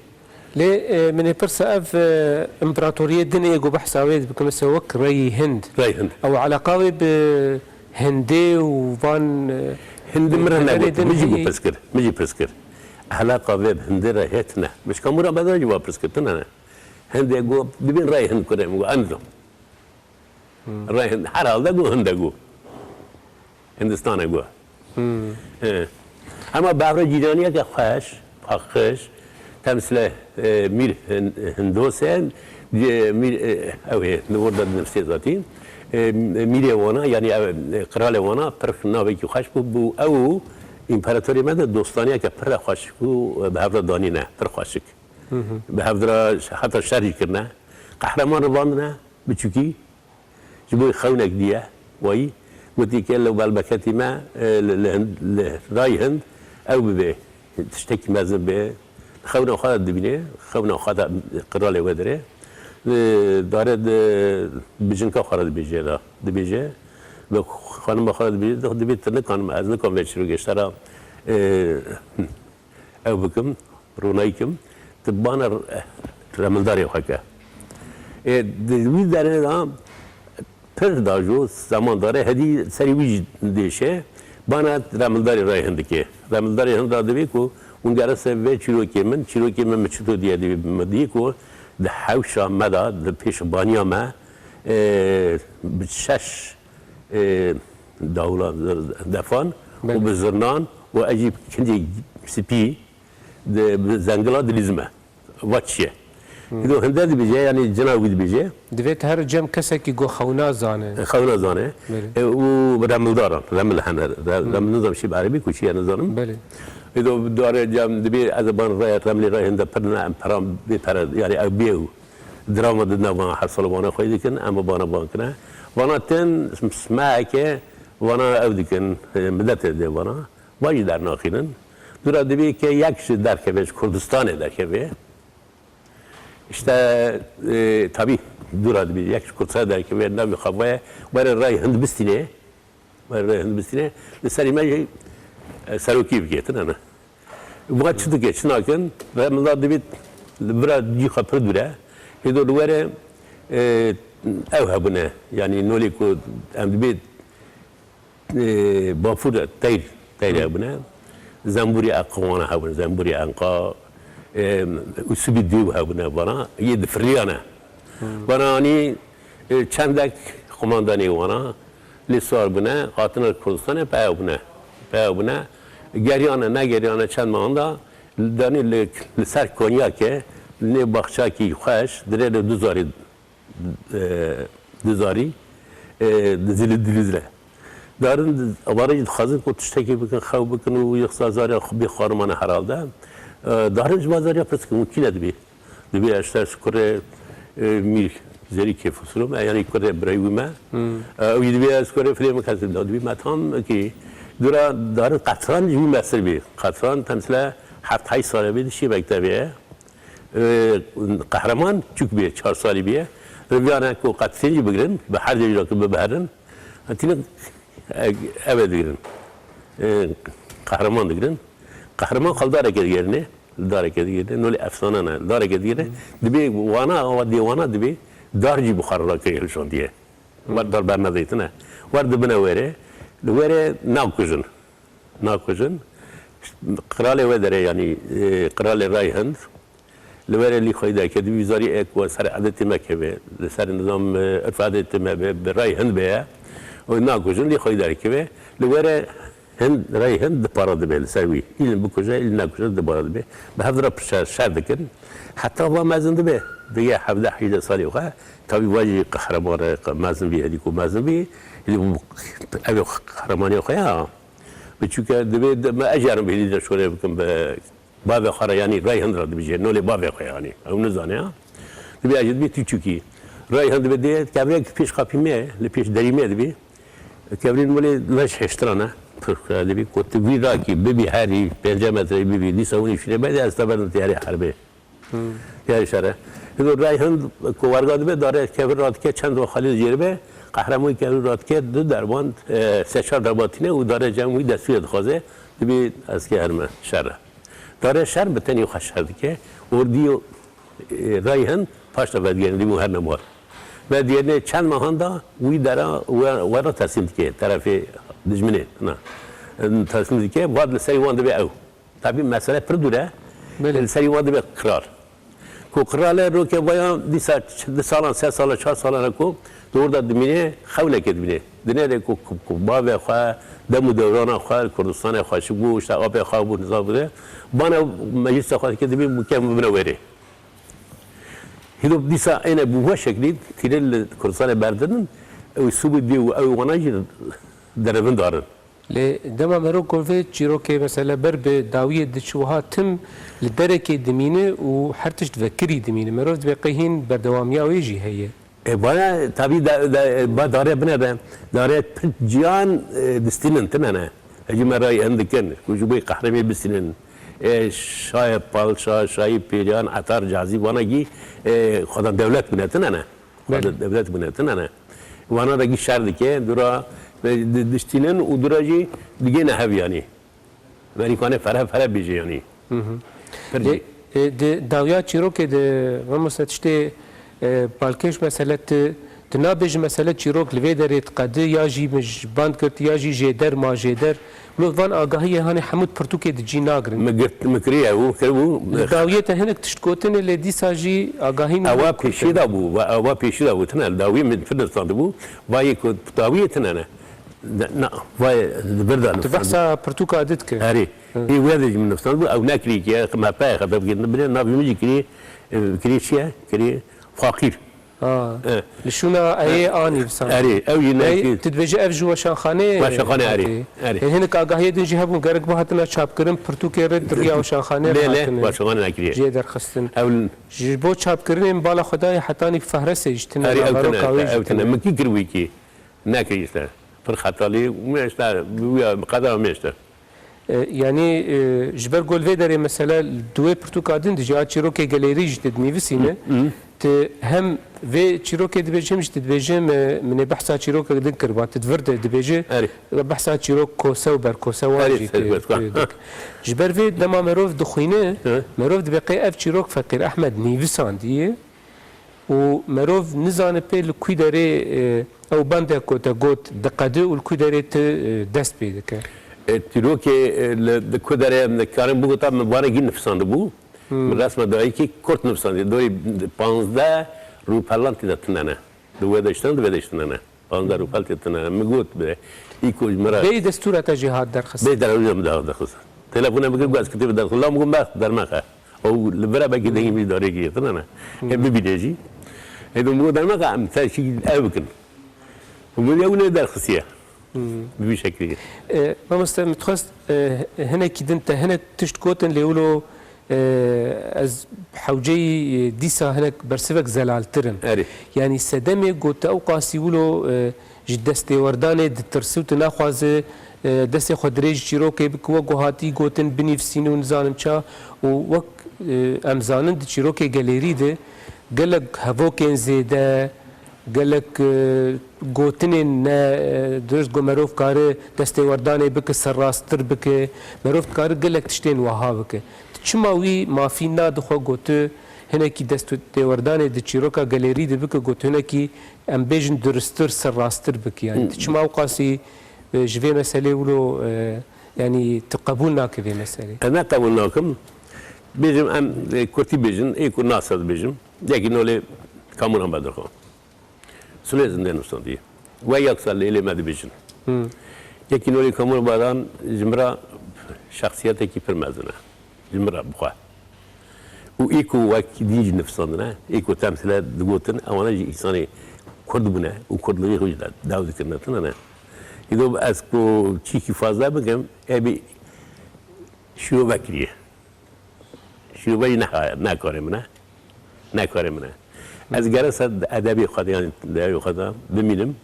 Lê, e, min ê pirsa ev, e, împeratoriyê din ê ku behsa wê dibikim, mesela wek Reyî Hind. Reyî Hind. Ew eleqa wê bi Hindê û van, e, Hindi min re deverê negot, din min jî heyî. Min pirs kir, min jî pirs kir. Eleqa vê bi Hindê re hêt ne. Min ji Kamûra Bedra jî va pirs kir, tune ne? Hindê got, dibên Reyî Hind kure, min got, ez nizam. Hmm. Reyî Hind, herhalde got Hinde got. Hindistane got. Hmm. He. Ema bi hev re cîraniyeke xweş, paqij, temsile, e, Mîr Hin-, Hindos e, e, Mîr, e, ew ê, li wir de dinivîsê zatî. E, Mîrê wana, yanî ew, e, qiralê wana pir navekî xweş bû, bû ew û împaratorê me de dostaniyeke pir re xweşik bû, e, bi hev re danîne, pir xweşik. Bi hev re heta şer jî kirine. Qehreman rivandine, biçûkî. Ji bo xewnek diye wayî, gotî ke li belbeketî me, e, li, li Hind, li Ray Hind ew bibe, tiştekî mezin be. Xewna xwe de dibîne, xewna xwe de qiralê we dire. E, dare di, bi jinka xwe re dibêje da, dibêje, bi xanima xwe re dibêje, dibê tu nikan, ez nikan vê çîrokê ji te re, e, ew bikim, ronayî kim, tu bana re-, remildarê xwe ke. Ê, di wî derê de pir da jo, zeman dare, hedî serî wî jî dêşe, bana remildarê Ray Hind dike. Remildarê Hind ra divê ku hûn gere ser vê çîrokê min, çîrokê min min çito diye divê min diyê ku di hewşa me de, di pêşbaniya me, ê, bi şeş, ê, dawla defan û Belê. bi zirnan û ejî kincê spî di, bi zengila dilîzime. Va çi ye? Hmm. Îdo hinde dibêje, yanî cina wî dibêje. Divêt her cem kesekî go xewna zane. Xewna zane. Belê. E, û remildaran, remil hene. Re-, Hmm. remil nizam şî bi erebî ku çi ye nizanim. Belê. Îdo dare cem dibê ez ban re-, remilê re hinde pir ne, em peran bê pere, yanî ew bê û drama di nav vana her sal vana xwedî dikin, em vana van kine. Vana tên smeheke vana ew dikin, e, miletê dê vana. Va jî dernaxînin. Dûra divê ke yek ji derkeve, ji Kurdistanê derkeve. İşte, e, tabî dûra divê yek ji Kurdistanê derkeve, navê xwe veye, were Ray Hind bistîne. Were Ray Hind bistîne. Li serî me jî, e, serokî bike, tine ne. Va çi dike, çi nakin? Remila divê li vira cî xwe pir dûr e. Hêdo li were, e, ew hebûne. Yanî nolê ku em dibê e, bafûr e, teyr, teyr hebûne. Zembûrê eqwana hebûne, zembûrê enqa, e, usûbî dêw hebûne vana, yê difiriyane. Vana anî, e, çendek qumandanê wana lê sar bûne, hatine Kurdistanê peya bûne. Peya bûne, geriyane, negeriyane çend mehan da, danî li, li ser Konyakê, li nê baxçakî xweş, dirê li du zarî e, dizarî, e, dizî li dilîz re. Darin di-, avarê jî dixwazin ku tiştekî bikin, xew bikin û yeksa zarê xwe bê xwarimane herhalde. E, darin ji bazariya pirs dikin, û kî ne dibê? Dibê ez te kurê, e, Mîr Zerî Kêfûsûrû me, yanî kurê birayî wî me. Hmm. E, ew jî dibê ez kurê filê min kesê da dibî me tam ki dura darin qetran ji wî mesir bî. Qetran temsile heft heşt sale bî, dişî mektebê ye. Ee, qehreman çûk bûye, çar salî bûye. Riviyane ku qetisên jî bigirin, bi her cihê ku bibiherin. Tînin, e, ev ê digirin. Ee, qehreman digirin. Qehreman xwe li darekê digerîne, li darekê digerîne. Nolê efsane ne, li darekê digerîne. Dibê wana, awa dê wana dibê dar jî bi xwe re rakirî hilşandiye. Wer dar bernedeytine. Wer dibine were. Li were nakujin. Nakujin. Qiralê we dere, yanî, e, qiralê Ray Hind, li were lî xweyî derke, divî zarî ek we ser edetê me keve, li ser nizam, e, irf edetê me be, bi Ray Hind be ye. Û nakujin lî xweyî derkeve. Li were Hind, Ray Hind di para dibe li ser wî. Îlin bikuje, îlin nekuje di para dibe. Bi hev re şer, şer dikin. Heta va mezin dibe. Dige hevdeh hejdeh salî xwe. Tabî va jî qehreman re, mezin bî, hedî ku mezin bî. Êdî ev ê qehremaniyê xwe ya. Bi çûke divê de-, me ejerim bêlî de şûrê bikim bi bavê xwe re, yanî Ray Hind re dibêje, nolê bavê xwe yanî. Ew nizane ya. Dibê ez ji dibê tu çûkî. Ray Hind dibê dê kevirek pêş qapî me, li pêş derî me dibê. Kevirîn welê leş hêştiran e. Pir xwe dibî ku tu vî rakî bibî herî pêncî metreyî bibî, dîsa hûn î şûrê bedê ez te berim tiyarê herbê. Hmm. Ya şere. Hido Ray Hind ku werga dibe, dare kevir radike, çend wa xalî jêr be, qehremoyî kevir radike, du derban, e, se çar derbatîne û dare cem wî destûrê dixwaze, dibî ez kê herime şer e. Dare şer bi tenî xwe şer dike, ordî, e, Ray Hind paşta vedigerîne, dibî her nemar. Vedigerîne çend mehan da wî dera we-, we re teslîm dike, terefê dijminê, na. Teslîm dike, vad li serî wan dibe ew. Tabî mesele pir dûr e. Belê. Li serî wan dibe kral. Ku kral e roke vaya dîsa ç-, du salan, se sala, çar salan e ku di wir de dimîne, xewneke dimîne. Dinêrê ku, ku, ku bavê xwe, dem û dewrana xwe, li Kurdistanê xweşik bû, işte apê xwe bû, nizam bû. Bana meclisa xwe dike dibî bû kem bibine wêrê. Hîdo dîsa êne bû weşeklî, tîrê li Kurdistanê berdidin, ew sûbî dê û ew wana jî derevin darin. Lê dema mero ku vê çîrokê mesele ber bi dawiyê diçi wiha tim li derekê dimîne û her tişt vekirî dimîne. Merov dibê qey hîn berdewamiya wê jî heye. E, bana tabî da, da, ba dare binere, dare pir ciyan, e, distînin tine ne. Hecî me rayî em dikin, ku ji bo qehremê bistînin. E, şaye palşa, şayî pêriyan, etar cazî vana gî, e, xwedan dewlet bûne tine ne. Xwedan Belê. dewlet bûne tine ne. Wana da gî şer dike, dura, e, di, diştînin û dura jî digêne hev yanî. Merîkanê fere fere bêje yanî. Hı hı. Pir Lê, jî. e, di dawiya çîrokê de, mamoste tiştê, e, balkêş mesele ti, ti nabêjî mesele çîrok li vê derê diqedi ya jî min ji band girt ya jî jêder ma jêder. Wilo van agahiyê hanê hemû pirtûkê di cî nagirin. Min girt, min kiriye û kiribû. Li dawiyê te hinek tişt gotine lê dîsa jî agahî min Ewa pêşî da bû, va-, ewa pêşî da bû, tine li dawiyê min pir nivîsandibû, va yê ku dawiyê tine ne. Ne, na, vay, li vir de Tu nifşan. behsa pirtûka din dike. Erê. Hı. Ê wê de jî min nifşan bû, ew nekirî ki, M H P ye, xetab kirin, bile navê min jî kirî, e, kirî çi ye? Kirî Faqîr. Ha. E. Li şûna eyê anî bisan. Erê, ew jî Ey, nekirî. Tu dibêjî ev ji weşanxanê Weşanxanê, erê, hatî. erê. Ê, hinek agahiyê din jî hebûn, gerek bihatina çapkirin, pirtûkê rê di riya weşanxanê Lê, lê, hatine. weşanxanê nekirî. Jê derxistin. Ew Ji bo çapkirinên bala xwe dayê hetanî fehresê jî tine Erê, ew naveroka tine, wê jî ew tine. tine. Min kî kir wî kî? Nekir işte. Pir xetalî, me işte, bi wî ya, bi qedera me işte. E, yanî, e, ji ber ku li vê derê mesela di wê pirtûka din de jî a çîrokê gelêrî jî te dinivîsîne. Hı, hı. Ti hem vê çîrokê dibêjim jî te dibêjim, e, min ê behsa çîrokek din kiriba. Ti di vir de dibêje, Erê. behsa çîrok kose û berkose wan Erê, jî ser te, berkose. te dik. Ji ber vê dema merov dixwîne, Hı. merov dibe qey ev çîrok Feqîr Ehmed nivîsandiye. Û merov nizane pê li ku derê, e, ew bende ku te got diqede û li ku derê tu, e, dest pê dike. E, çîrokê, e, li, di ku derê em dikarin bigota min vanekî nifşandibû. Hmm. Min resma dayikê kurt nifşandiye. Dorî panzdeh rûpelan tê de tune ne. Di wê de iştine, di vê de iştine ne. Panzdeh rûpel tê tune ne. Min got bi, î ku ji min re Bêyî destûra te jî hat derxist. Bê derewî min de derxist. Telefona min kir, got ez kitêbê derxist. La min got, "Mex, dermexe." Ew li vir e, belkî dengê min darê girêtine ne. Hê bibîne jî. Hê dû min got, "Dermexe, em te şî ev bikin." Û min ew nê derxistiye. Bi vî şeklî. E, mamoste, min dixwest, e, hinekî din te hinek tişt gotin, lê wilo, e, ez hewceyî, e, dîsa hinek bersivek zelaltir im. Erê. Yanî sedemê got te ew qasî wilo, e, ji destêwerdanê ditirse û tu naxwaze, e, destê xwe dirêj çîrokê bike, wek ku hatî gotin, binivîsîne û nizanim ça û wek, e, em zanin di çîrokê gelêrî de gelek hevokên zêde, gelek, e, gotinên ne, e, dirust ku merov kare destêwerdanê bike, serrasttir bike, merov dikare gelek tiştên wiha bike. Tu çima wî mafî nade xwe ku tu hinekî destêwerdanê di çîroka gelêrî de bike, ku tu hinekî em bêjin durustir, serrasttir bike? Yanî tu çima ew qasî, e, ji vê meselê wilo, e, yanî tu qebûl nake vê meselê? Ez ne qebûl nakim. Bêjim em, e, kurtî bêjin, ê ku nas ez bêjim. Yekî nolê Kamuran Bedirxan. Sulê zindê nivîsandiye. We yek sal lê lê me dibêjin. Hmm. Yekî nolê Kamuran Bedirxan ji min re şexsiyetekî pir mezin e. Ji min re bixwe. Û ê ku wek din jî nivîsandine, ê ku temsile digotin, ewana jî însanê Kurd bûne û Kurdlixê xwe jî de dew dikirine, tune ne. Îdo ez ku çîkî fazla bikim, ê bî şîrove kiriye. Şîrove jî ne, ne karê min e. Ne karê min e. Ez gere ser edebê xwe de, yanî edebê xwe de bimînim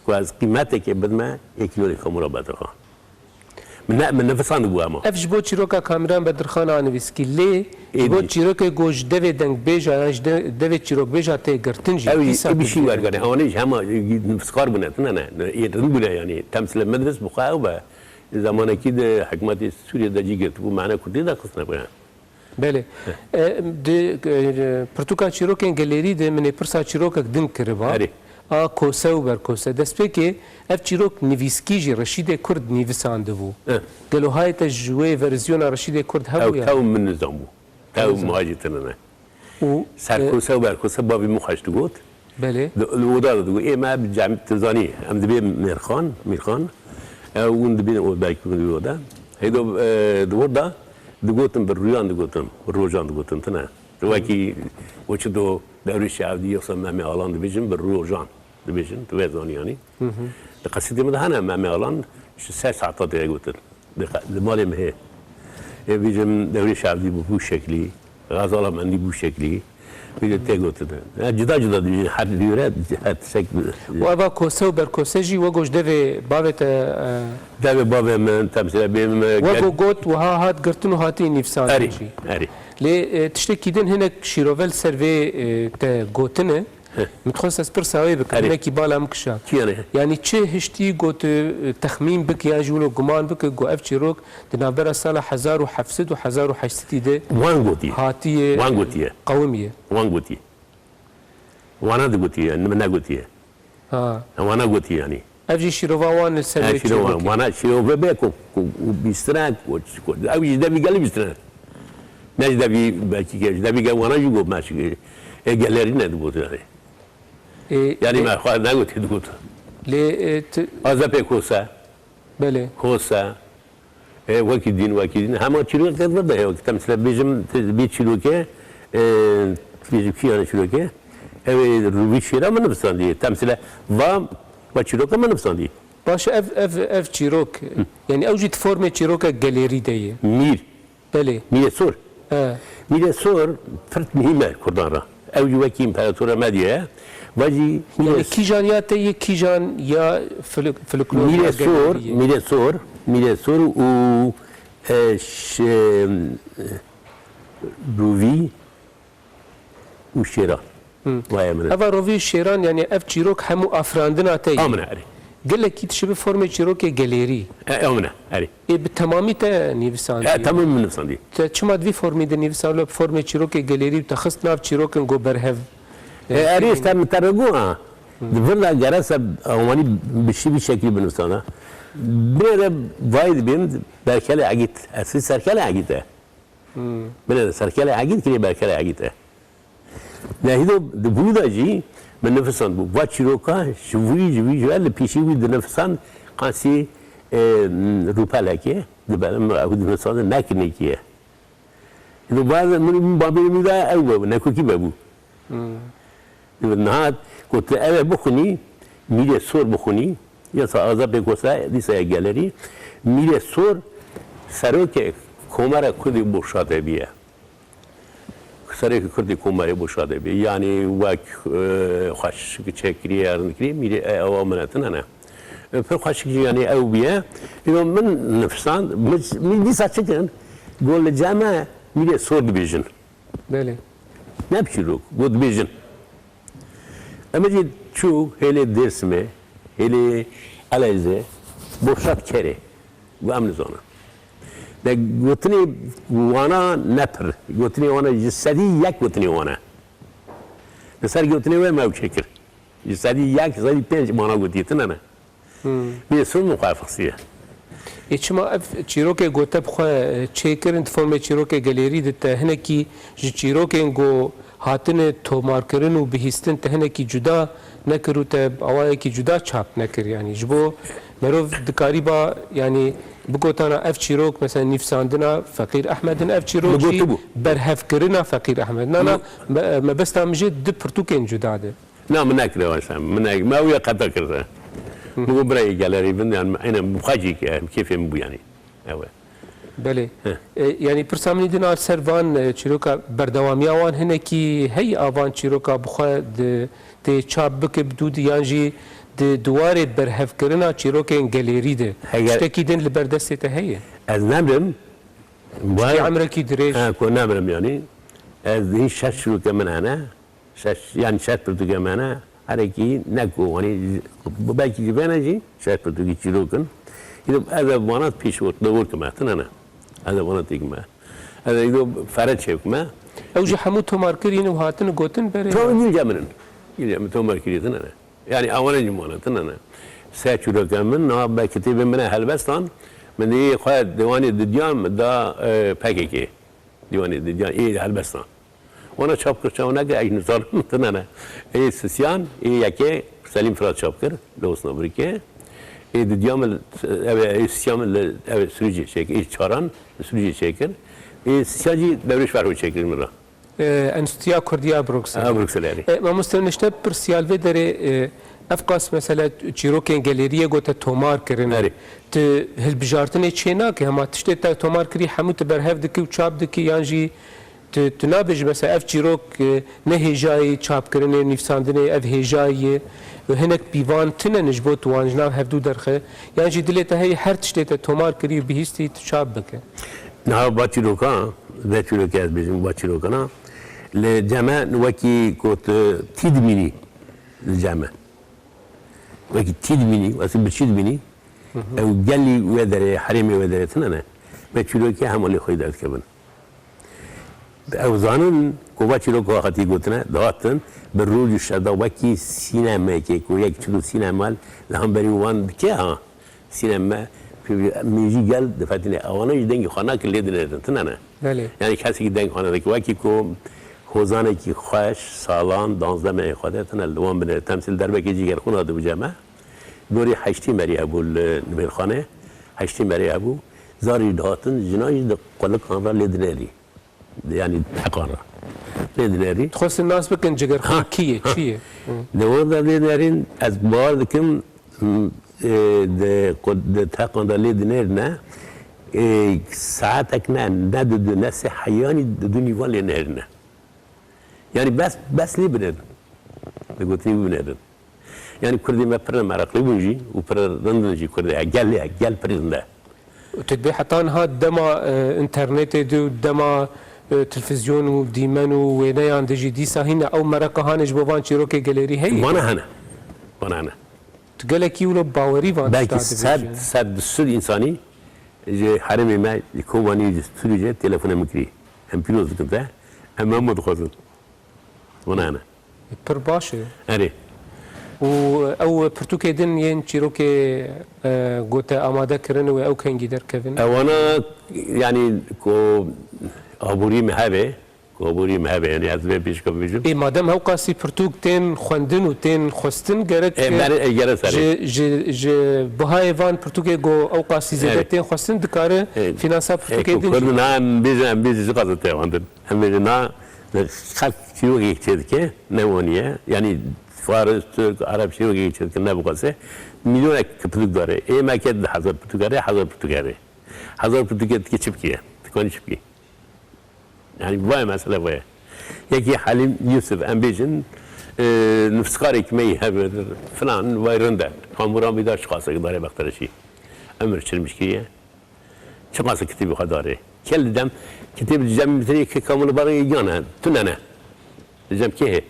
ku ez qîmetekê bidime yekî nolê Kamuran Bedirxan. Min ne, min nivîsandibû ema. Ev ji bo çîroka Kamuran Bedirxan a nivîskî lê, ji bo Êdî. çîrokê ku ji devê dengbêja yan ji de-, devê çîrokbêja tê girtin jî, Ew dîsa ê bişî tu wergane. Ewanê jî hema, e, nivîskar bûne, tune ne. Ê rind bûne yanî. Temsile medres bi xwe ew be. Zamanekî di hikûmetê Sûriyê de cî girtibû, mane kurdî de xistine xwe. Belê. E, di, e, pirtûka çîrokên gelêrî de min ê pirsa çîrokek din kiriba. Erê. A kose û berkose. Destpêkê ev çîrok nivîskî jî Reşîdê Kurd nivîsandibû. E. Gelo hayê te ji wê verzyona Reşîdê Kurd hebû Ew ya? tew min nizanbû. Tew Nizam. ma jî tune ne. Û, Serkose e, û berkose bavê min xweş digot. Belê. Di, di oda de digot, ê me bi cem-, tu zanî, em dibê Mêrxan, Mîrxan, e, hûn dibînin o, belkî hûn dibînin oda. Heydo, e, di oda digotin, bi rûyan digotin, bi rojan digotin, tine. Wekî, o çi do, Dewrê Şevdî, yoksa Memê Alan dibêjin, bi rojan dibêjin, tu vê zanî yanî. Hı hı. Di qesîdê min de hene Memê Alan, ji ser saeta tê gotin. Di, di malê min hê. Ê bêjim Dewrê Şevdî bû, bû şeklî. Xezala Mendî bû şeklî. Bêje tê gotin. Ya, cuda cuda dibêjin, her dîre, her tiştek. Û eva kose û berkose jî wego ji devê bavê te, e, Devê bavê min, temsîle bê min, Wego gel- got, wiha hat girtin û hatî nivîsandin Erê, jî. Erê. Lê, e, tiştekî din hinek şîrove li ser vê, e, te gotine. Heh. Min dixwest ez pirsa wê bikim, Erê. Hinekî bala min kişa. Kî yanî? Yanî çi hiştî got, e, texmîn bike yan jî wilo guman bike, got ev çîrok di navbera sala hezar û heft sed û hezar û heşt sedî de Wan gotiye. Hatiye, Wan gotiye. Qewimiye. Wan gotiye. Wana digotiye, min negotiye. Ha. Wana gotiye yanî. Ev jî şîrova wan li ser Ha, wê şîrova çîrokê. Wana şîrove be ku, ku, ku bîstine, ku, ku, ew jî devî gelî bîstine. Ne ji devî belkî ke, ji devî gel wana jî got me şî-, e, gelerî ne digot yanî. E, Yanî lê me xwe negotiye digot. Lê, e, tu Azepê Kose. Belê. Kose. E, wekî din, wekî din. Hema çîrokek vir de heye. Temsîle bêjim, te-, vî çîrokê, e, bêjim kî yanî çîrokê? Ew ê Rûvî Şêra min nivîsandî. Temsîle va, va çîroka min nivîsandî. Baş e, ev, ev, ev çîrok, Hı. yanî ew jî di formê çîroka gelêrî de ye. Mîr. Belê. Mîrê Sor. He. Mîrê Sor pir muhîm e Kurdan re. Ew jî wekî împeratora me diye. Va jî Mîrê Yanî kîjan ya te yê, kîjan ya fol-, folklor Mîrê ya Sor, gelêrî ye. Mîrê Sor, Mîrê Sor û, e, ş-, e, Rûvî û Şêra. Hı. Vay min. Eva Rûvî û Şêran, yanî ev çîrok hemû afirandina te ye. Amine, erê. Gelekî dişibe formê çîrokê gelêrî. E, amine, erê. Ê bi temamî te nivîsandî. E, temamî min nivîsandî. Te çima di vî formî de nivîsand, bi formê çîrokê gelêrî û te xist nav çîrokin go berhev? E, erê, işte min te re got, ha. Di vir de gerese awanî bi şî vî şeklî binivîsana. Binêre vayê dibêm Berkelê Egît. Eslî Serkelê Egît e. Hmm. Binêre Serkelê Egît, kirê Berkelê Egît e. Lehîdo di vû de jî min nifisandibû. Va çîroka ji vî, ji vî, ji vî, li pêşî wî dinifisand qasî, e, rûpelekê, dibe, ew dinifisand nekinekî ye. Hîdo va min, min babê min de ew be, nekokî be bû. Hmm. Niha ku tu ev ê bixwînî, Mîrê Sor bixwînî, ya sa Azepê Kose, dîsa ye gelerî. Mîrê Sor serokê Komara Kurdê Boşatê bîye. Serokê Kurdê Komarê Boşatê bî. Yanî wek, e, xweşik çêkiriye, rind kiriye, Mîrê, e, ewa min e, tune ne. E, pir xweşik jî yanî ew bîye. Îro min nifisand, min, min dîsa çi kirin? Got li cem me Mîrê Sor dibêjin. Belê. Ne bi çîrok, got dibêjin. Em jî çû hêlê Dêrsimê, hêlê Elezê, Boşat Kerê. Got em nizanin. De gotinê wana ne pir. Gotinê wana ji sedî yek gotinê wana. Li ser gotinê wê me ew çêkir. Ji sedî yek, sedî pênc wana gotiye, tune ne. Hmm. Bê sor min xwe fixiye. Ê çima ev çîrokê gote bi xwe, e, çêkirin di formê çîrokê gelêrî de te hinekî ji çîrokên ku hatine tomarkirin û bihîstin te hinekî cuda nekir û te bi awayekî cuda çap nekir? Yanî ji bo merov dikarîba, yanî bigotana ev çîrok, mesela nivîsandina Feqîr Ehmed in, ev çîrok jî Bigotibû. berhevkirina Feqîr Ehmed in. Na, na, Hı. me-, mebesta min jê di pirtûkên cuda de. Na, min nekiriye waysa. Min ne-, me ew ya qeta kir. Hı. Min got, "Bira, yê gelerî bin, yani, aynen bi xwe jî ke, em kêfê min bû, yani." Ew e. Belê. Heh. E, yani, pirsa min î din a ser van, e, çîroka berdewamiya wan hinekî heye, a van çîroka bi xwe di, tê çap bike bi dû di, yan jî di diwarê berhevkirina çîrokên gelêrî de. Heger Tiştekî din li ber destê te heye? Ez nemrim. Tiştê emrekî dirêj. Ha, ku nemrim, yani. Ez hîn şeş çîroke min hene. Şeş, yani şeş pirtûkê me ne, herekî ne ku, hani, belkî ji vê ne jî şeş pirtûkî çîrok in. Îro ez ev vana pêş got, dewr kime, tune ne. Ez ev vana tê kime. Ez îro fere çêkime. Ew jî hemû tomarkirîn û hatin gotin berê. Tam gilce min in. Gilce min tomarkirî tune ne. Yani awane jî vana tune ne. Se çîroke min, na be kitêbê min e helbestan, min de yê xwe diwanê didiyan, min da, e, P K K. Diwanê didiyan, ê helbestan. Wana çap kir, çawa nekir, ey nizanim tune ne. Ê sisiyan, ê yekê Selîm Firat çap kir, li Osnabrükê. Ê didiya min, ev ê sisiya min li, ev ê Sûrîcê çêkir, ê çaran li Sûrîcê çêkir. Ê sisiya jî Dewrêş Ferho çêkir min re. E, Enstitûya Kurdiya Bruxelles. Ha, Bruxelles, erê. E, mamoste, nişte pirsiyal vê derê, e, ev qas mesela çîrokên gelêriyê gote tomar kirine. Erê. Tu hilbijartinê çê nake, hema tiştê te tomar kirî hemû tu berhev dikî û çap dikî, yan jî tu, tu nabêjî mesela ev çîrok, e, ne hêjayî çapkirinê, nivîsandinê, ev hêjayî ye û hinek pîvan tune ne ji bo tu wan ji nav hevdû derxe, yan jî dilê te heye her tiştê te tomar kirî û bihîstî tu çap bike. Niha va çîroka, vê çîrokê ez bêjim, va çîrokana, li cem me wekî ku tu tî dimînî li cem me. Wekî tî dimînî, wekî bi çî dimînî, Hı hı. ew gelî wê derê, herêmê wê derê tune ne. Vê çîrokê hema lê xwedî derdikevin. Ew zanin ku va çîroka hatî gotine, dihatin, bi roj û şeva wekî sînemekê, ku yek çilo sînema li hemberî wan dike ha. Sînema, mêjî gel difetîne. Ewana jî dengê xwe nake lê dinêrin, tune ne? Belê. Yani kesekî deng xwe nedike. Wekî ku hozanekî xweş, salan, danzdeh mehê xwe de tune li wan binêre. Temsîl derbekê Cîgerxwîn hatibû cem me. Dorê heştê merî hebû li Nimêrxanê. Heştê merî hebû. Zarî dihatin, jina jî di qulikan re lê dinêrî. Yani teqan re. Lê dinêrî. Dixwestin nas bikin Cîgerxwîn Ha, kî ye, ha. çi ye? Hı. Di wan de lê dinêrîn, ez bawer dikim, m, e, di, di teqan de lê dinêrine, e, saetek ne, ne di du, ne sê heyanî di du nîvan lê nêrine. Yani bes, bes lê binêrin. Di gotinî wî binêrin. Yani Kurdê me pir meraqlî bûn jî û pir rind in jî Kurdê, gel, gel pir rind e. Û tu dibê heta niha dema, e, înternetê de û dema, e, televîzyon û dîmen û wêneyan de jî dîsa hîne ew mereqa hanê ji bo van çîrokê gelêrî heye? Vana hene. Vana hene. Tu gelekî wilo bawerî van tişta Belkî dibêjî. sed, sed, du sed însanî ji herêmê me, ji Kobanî, ji Sûrî jî telefona min kirî. Em pîroz dikin te. Em hemû dixwazin. Vana hene. Pir baş e. Erê. Û ew pirtûkê din yên çîrokê, e, gote amade kirin û ew kengî derkevin? Ewana, yani, ku aborî me hebe, ku aborî me hebe, yani, ez vê pêşka bibêjim. Ê, madem ew qasî pirtûk tên xwendin û tên xwestin, gerek Ê, berê, ê, gere serê. ji, ji, ji bihayê van pirtûkê ku ew qasî zêde Erê. tên xwestin, dikare Ê, fînansa ê, pirtûkê ku din jî. Kurd nan bêjin, em bêjin, ji qasî tê xwendin. Em bêjin na, xelk çîrokek çêdike, ne waniye. Yanî faris, tirk, ereb çîrokek çêdike, ne bi qasê. Milyonek pirtûk dare. Ê meke di hezar pirtûk here, hezar pirtûk here. Hezar pirtûkê dike çi bikî ye? Dikanî çi bikî? Yanî vay mesele vay. Yekî Helîm Yusuf, em bêjin, e, nivîskarek me yî hevir, filan, vay rind e. Kamûran bî da çi qasek dare Bextereşî. Emir çirmiş kiriye. Çiqas kitêbê xwe darê. Kê li dem kitêb li cem mitirê ke kamûn barê yan e, tune ne. Li cem kê hê?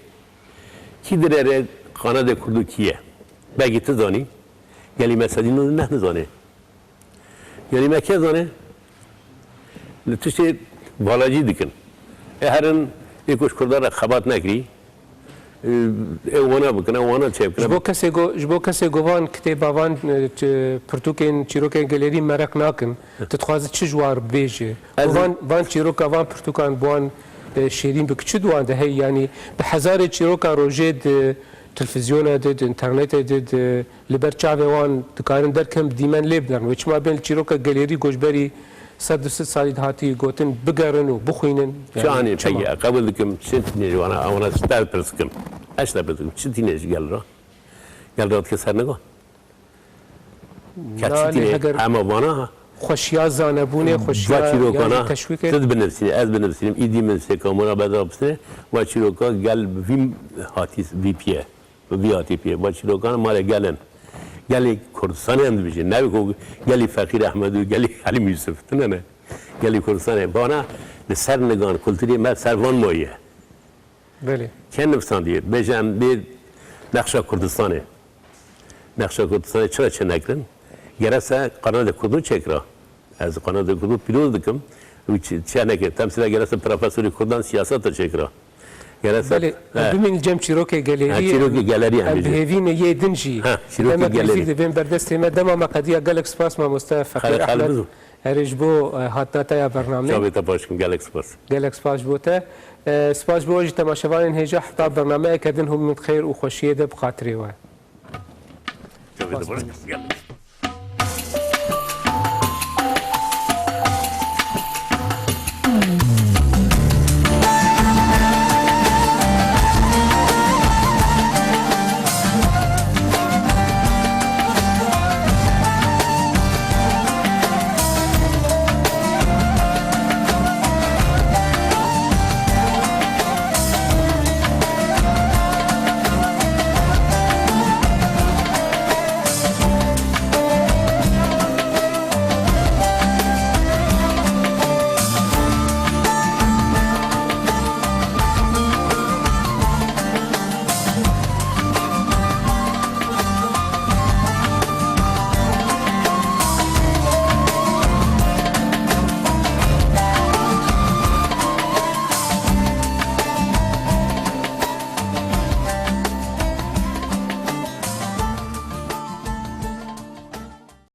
Kî dirêre qanadê Kurdo kî ye? Belkî tu zanî. Gelî me sedî neh nizanê. Gelî me kê zanê? Li tiştê valacî dikin. Ê herin, ê ku ji Kurdan re xebat nekirî. Ê, ê wana bikin, ê wana çêbikin. Ji bo kesê go-, ji bo kesê govan kitêba van, e, ç-, pirtûkên çîrokên gelêrî meraq nakin. Tu dixwazi çi ji wan bêje? Ez Govan, van çîroka van pirtûkan bi wan, e, şêrîn bik, çi di wan de hey? Yanî bi hezarê çîroka rojê di televîzyona de, di înternetê de, di, li ber çavê wan dikarin derkevin, dîmen lê binerin. Wê çima bên li çîroka gelêrî goşberî sed du sed salî dahatî gotin bigerin û bixwînin? Çi Yani anî çima? Pegî? Qebûl dikim, çi tîne ji wana, wana ji te pirs dikim. Ez ji te pirs dikim, çi tîne ji gel re? Gel re dike ser nigo. Ke Na çi lê tîne, heger hema vana, xweşiya zanebûnê, xweşiya va çîrokana, yanî teşwîkê. Tu binivîsînî, ez binivîsînim, îdî min sê kamera beda bistine, va çîroka gel vî hatî vî piye. Bi vî hatî pê. Va çîrokana malê gelin. Gelê Kurdistanê em dibêjin. Navê ku gelî Feqîr Ehmed û gelî Helîm Yusuf. Tune ne. Gelî Kurdistanê. Bana li ser nigan kulturê me ser van maye. Belê. Kê nivîsandiye? Bêje em bê nexşa Kurdistanê. Nexşa Kurdistanê çira çênekirin? Gerese qanadê Kurdo çêkira. Ez qanadê Kurdo pîroz dikim. Û çi, çi neke, temsîla gerese profesorê Kurdan siyaseta çêkira. Gerese Belê, em bimînin cem çîrokê gelerî, Ha, çîrokê em, gelerî em em bêjin. Bi hêvî ne yê din jî. Ha, çîrokê Demek gelerî. Nêzîk dibên berdestê me. Dema me qediya, gelek spas mamoste Feqîr Xalê, Xalê Ehmed. Bizo. Herê ji bo, e, hatina te ya bernamê. Çavê te baş kim, gelek spas. Gelek spas ji bo te. E, spas ji bo we jî temaşevanên hêja, heta bernameyeke din hûn bi xêr û xweşiyê de bi xatirê we. Çavê te baş kim, gelek.